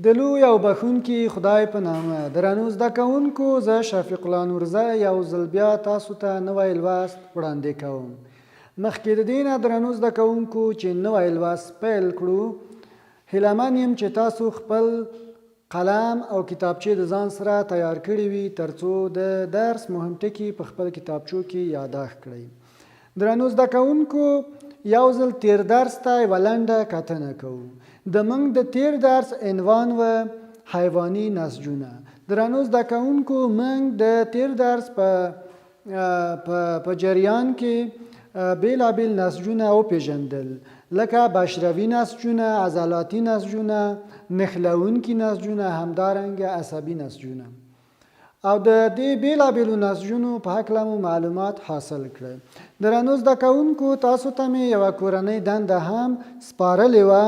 د لوی او بښونکي خدای په نامه درنو زده کوونکو زه شفیق الله نورزی یو ځل بیا تاسو ته نوی لوست وړاندې کوم. مخکې د دې نه درنو زده کوونکو چې نوی لوست پیل کړو هیله من یم چې تاسو خپل قلم او کتابچې د ځان سره تیار کړي وي ترڅو د درس مهم ټکي په خپل کتابچو کې یاداښت کړئ. درنو زده کوونکو یو ځل تیر درس ته یوه لنډه کتنه کوو. د موږ د تیر درس عنوان و حیواني نسجونه. درنو زده کوونکو موږ د تیر درس په په جریان کې بیلابیل نسجونه وپیژندل لکه بشروي نسجونه، عضلاتي نسجونه، نښلوونکي نسجونه همدارنګه عصبي نسجونه. او د دې بېلابېلو نسجونو په هکله مو معلومات حاصل کړل. درنو زده کوونکو تاسو ته مې یوه کورنۍ دنده هم سپارلې وه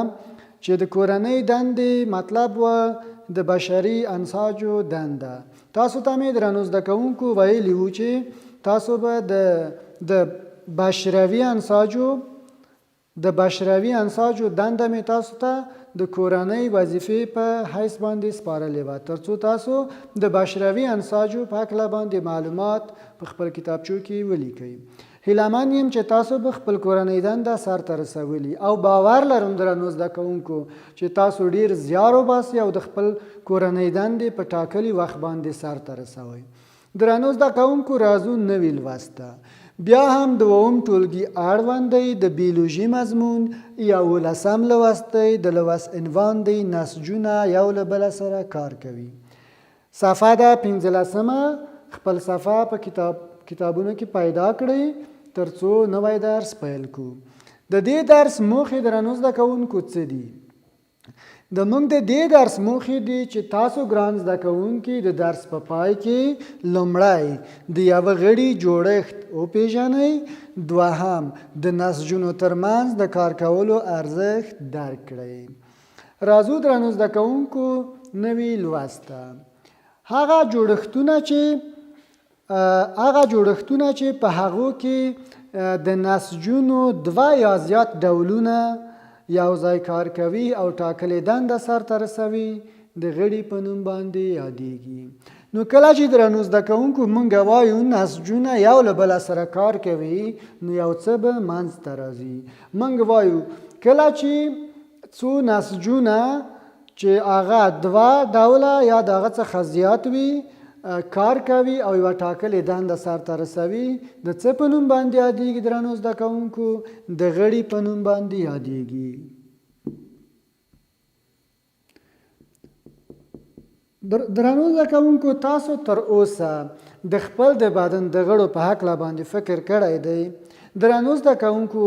چې د کورنۍ دندې مطلب و د بشري انساجو دنده. تاسو ته مې درنو زده کوونکو ویلي وو چې تاسو به د د بشروي انساجو د بشروي انساجو دنده مې تاسو ته د کورنۍ وظیفې په حیث باندې سپارلې وه ترڅو تاسو د بشروي انساجو په هکله باندې معلومات په خپل کتابچو کې ولیکئ. هیله من یم چې تاسو به خپل کورنۍ دنده سرته رسولي او باور لرم درنو زده کوونکو چې تاسو ډیر زیار وباسئ او د خپل کورنۍ دندې په ټاکلي وخت باندې سرته رسوئ. درنو زده کوونکو راځو نوي لوست ته. بیا هم د اووم ټولګي اړوند دی، د بیولوژي مضمون یوولسم لوست دی، د لوست عنوان دی نسجونه یو له بله سره کار کوي. صفحه ده پنځلسمه، خپل صفحه په کتاب کتابونو کې پیدا کړئ ترڅو نوی درس پیل کړو. د دې درس موخې درنو زده کوونکو څه دي؟ د موږ د دې درس موخې دي چې تاسو ګران زده کوونکي د درس په پای کې لومړی د یوه غړي جوړښت وپیژنئ، دوهم د نسجونو ترمنځ د کار کولو ارزښت درک کړئ. راځو درنو زده کوونکو نوي لوست ته. هغه جوړښتونه چې هغه جوړښتونه چې په هغو کې د نسجونو دوه یا زیات ډولونه یو ځای کار کوي او ټاکلې دنده سرته رسوي د غړي په نوم باندې یادیږي. نو کله چې درنو زده کوونکو مونږ وایو نسجونه یو له بله سره کار کوي نو یو څه به منځ ته راځي. مونږ وایو کله چې څو نسجونه چې هغه دوه ډوله یا د هغه څخه زیات وي کار کوي او یوه ټاکلې دنده سرته رسوي د څه په نوم باندې یادیږي درنو زده کوونکو؟ د غړي په نوم باندې یادیږي. درنو زده کوونکو تاسو تر اوسه د خپل د بدن د غړو په هکله باندې فکر کړی دی؟ درنو زده کوونکو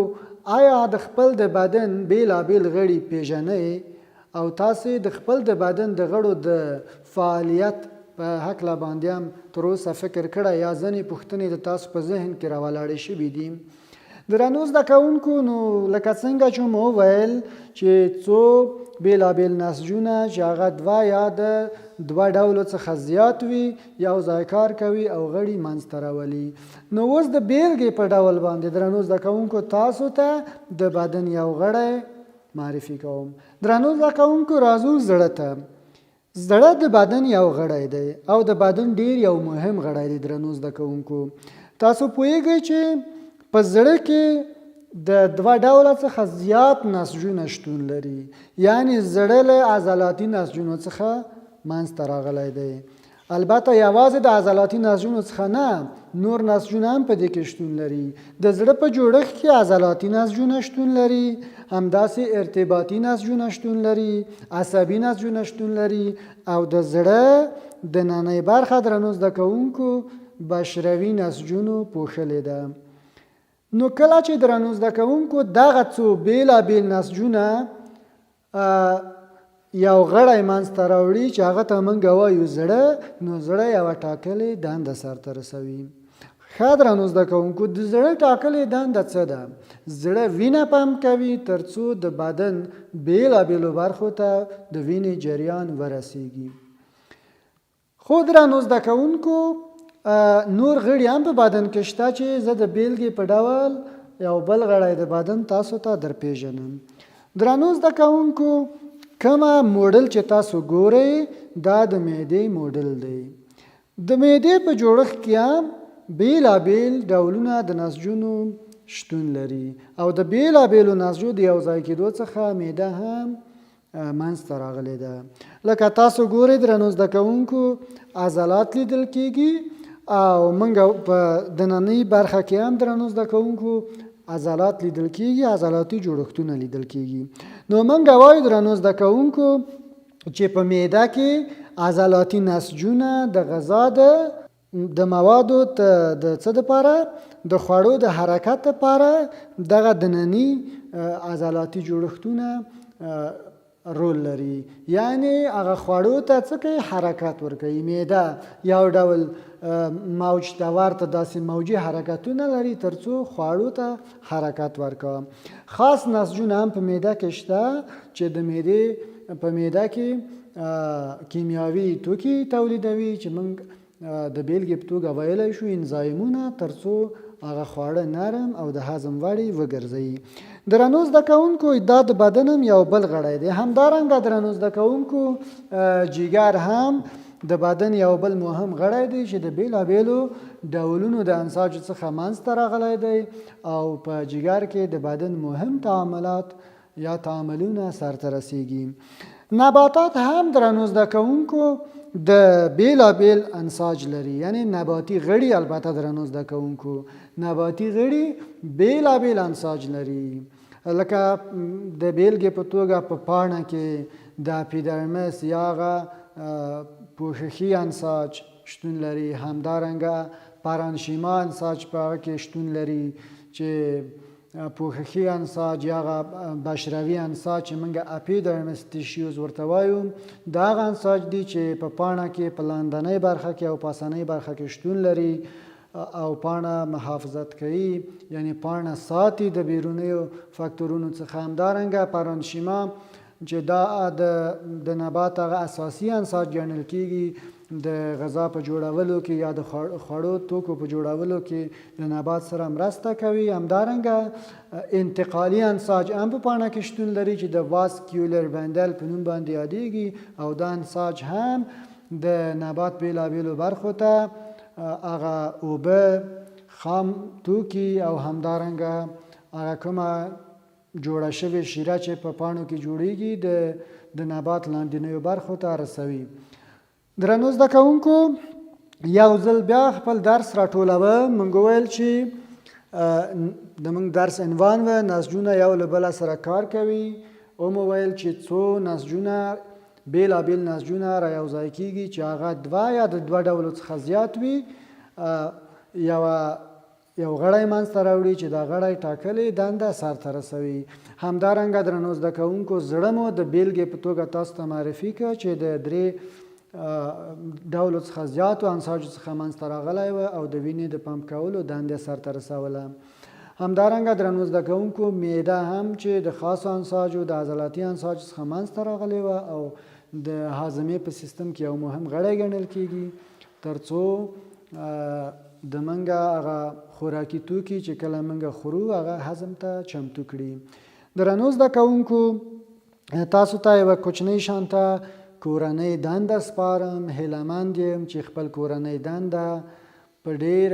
آیا د خپل د بدن بیلابیل غړي پیژنئ او تاسې د خپل د بدن د غړو د فعالیت په هکله باندې هم تر اوسه فکر کړی یا ځنې پوښتنې د تاسو په ذهن کې راولاړې شوې دي؟ درنو زده کوونکو نو لکه څنګه چې مو وویل چې څو بیلابیل نسجونه چې هغه دوه یا د دوه ډولو څخه زیات وي یو ځای کار کوي او غړي منځ ته راولي. نو اوس د بیلګې په ډول باندې درنو زده کوونکو تاسو ته د بدن یو غړی معرفي کوم. درنو زده کوونکو راځو زړه ته. زړه د بدن یو غړی دی او د بدن ډیر یو مهم غړی دی. درنو زده کوونکو تاسو پوهیږئ چې په زړه کې د دوه ډوله څخه زیات نسجونه شتون لري، یعنی زړه له عضلاتي نسجونو څخه منځ ته راغلی دی. البته یوازې د عضلاتي نسجونو څخه نه، نور نسجونه هم په دې کې شتون لري. د زړه په جوړښت کې عضلاتي نسجونه شتون لري، همداسې ارتباطي نسجونه شتون لري، عصبي نسجونه شتون لري او د زړه د ننۍ برخه درنو زده کوونکو بشروي نسجونو پوښلې ده. نو کله چې درنو زده کوونکو دغه څو بېلابېل نسجونه یو غړی منځ ته راوړي چې هغه ته موږ وایو زړه، نو زړه یوه ټاکلې دنده سرته رسوي. ښه درنو زده کوونکو د زړه ټاکلې دنده څه ده؟ زړه وینه پمپ کوي ترڅو د بدن بېلابېلو برخو ته د وینې جریان ورسیږي. خو درنو زده کوونکو نور غړي هم په بدن کې شته چې زه د بیلګې په ډول یو بل غړی د بدن تاسو ته درپیژنم. درنو زده کوونکو کومه موډل چې تاسو ګورئ دا د معدې موډل دی. د معدې په جوړښت کې هم بېلابېل ډولونه د نسجونو شتون لري او د بېلابېلو نسجو د یو ځای کېدو څخه معده هم منځ ته راغلې ده. لکه تاسو ګورئ درنو زده کوونکو، عضلات لیدل کېږي او موږ په دننۍ برخه کې هم درنو زده کوونکو عضلات لیدل کېږي، عضلاتي جوړښتونه لیدل کېږي. نو موږ وایو درنو زده کوونکو چې په معده کې عضلاتي نسجونه د غذا د موادو ته د څه دپاره، د خوړو د حرکت لپاره دغه دنني عضلاتي جوړښتونه رول لري، یعنی هغه خوړو ته څه کوي، حرکت ورکوي. معده یو ډول موج ته ورته داسې موجي حرکتونه لري ترڅو خواړو ته حرکت ورکړي. خاص نسجونه هم په معده کې شته چې د معدې په معده کې کیمیاوي توکي تولیدوي چې موږ د بیلګې په توګه ویلی شو انزایمونه، ترڅو هغه خواړه نرم او د هضم وړ یې وګرځوي. درنو زده کوونکو، دا د بدن هم یو بل غړی دی. همدارنګه درنو زده کوونکو، جیګر هم د بدن یو بل مهم غړی دی چې د بیلابیلو ډولونو د انساجو څخه منځ ته راغلی دی او په جیګر کې د بدن مهم تعاملات یا تعاملونه سرته رسیږي. نباتات هم درنو زده کوونکو د بیلابیل انساج لري، یعنی نباتي غړي، البته درنو زده کوونکو نباتي غړي بیلابیل انساج لري، لکه د بیلګې په توګه په پاڼه کې د اپیدرمس یا هغه پوښښي انساج شتون لري، همدارنګه پارانشیما انساج په هغه کې شتون لري چې پوښښي انساج یا هغه بشروي انساج چې موږ اپیدرمس تیشیوز ورته وایو، دا هغه انساج دي چې په پاڼه کې په لاندنۍ برخه کې او پاسنۍ برخه کې شتون لري او پاڼه محافظت کوي، یعنی پاڼه ساتي د بیرونیو فاکتورونو څخه. همدارنګه پارانشیما چې دا د نبات هغه اساسي انساج ګڼل کیږي، د غذا په جوړولو کې یا د خوړو توکو په جوړولو کې د نبات سره مرسته کوي. همدارنګه انتقالي انساج هم په پاڼه کې شتون لري چې د واسکیولر بندل په نوم باندې یادیږي او دا انساج هم د نبات بیلابیلو برخو ته هغه اوبه، خام توکي او همدارنګه هغه کومه جوړه شوې شیره چې په پاڼو کې جوړیږي د نبات لاندینیو برخو ته رسوي. درنو زده کوونکو، یو ځل بیا خپل درس راټولوه. موږ وویل چې د موږ درس عنوان و نسجونه یو له بله سره کار کوي، او مو ویل چې څو نسجونه، بیلابیل نسجونه را یو ځای کیږي چې هغه دوه یا د دوه ډولو څخه زیات وي، یوه یو غړی منځ ته راوړي چې دا غړی ټاکلې دنده سرته رسوي. همدارنګه درنو زده کوونکو، زړه مو د بیلګې په توګه تاسو ته معرفي کړ چې د درې ډولو څخه زیاتو انساجو څخه منځ ته راغلی و او د وینې د پمپ کولو دنده سرته رسوله. همدارنګه درنو زده کوونکو، معده هم چې د خاصو انساجو، د عضلاتي انساجو څخه منځ ته راغلې وه او د هاضمې په سیستم کې یو مهم غړی ګڼل کیږي، ترڅو د منګه هغه خوراکي توکي چې کله منګه خورو هغه هضم ته چمتو کړي. درنو زده کوونکو، تاسو ته یوه کوچنۍ شانته کورنۍ دنده سپارم. هیله مند یم چې خپل کورنۍ دنده په ډیر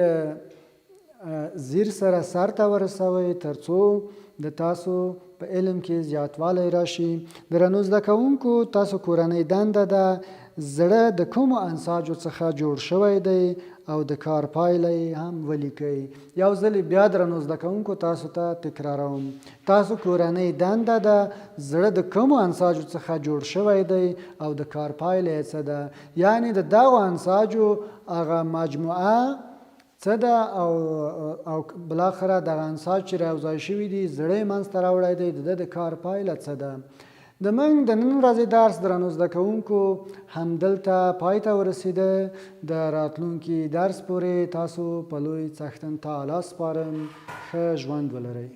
ځیر سره سرته ورسوئ ترڅو د تاسو په علم کې زیاتوالی راشي. درنو زده کوونکو، تاسو کورنۍ دنده ده زړه د کومو انساجو څخه جوړ شوی دی او د کار پایله یې هم ولیکئ. یو ځل بیا درنو زده کوونکو تاسو ته تکراروم، تاسو کورنۍ دنده ده زړه د کومو انساجو څخه جوړ شوی دی او د کار پایله یې څه ده، یعنی د دغو انساجو هغه مجموعه څه ده او او بالاخره دغه انساج چې رايوځای شوي دي زړه یې منځ ته راوړی دی، د ده د کار پایله څه ده. د موږ د نن ورځې درس درنو زده کوونکو همدلته پای ته ورسیده. د راتلونکي درس پورې تاسو په لوی څښتن تعالی سپارم. ښه ژوند ولرئ.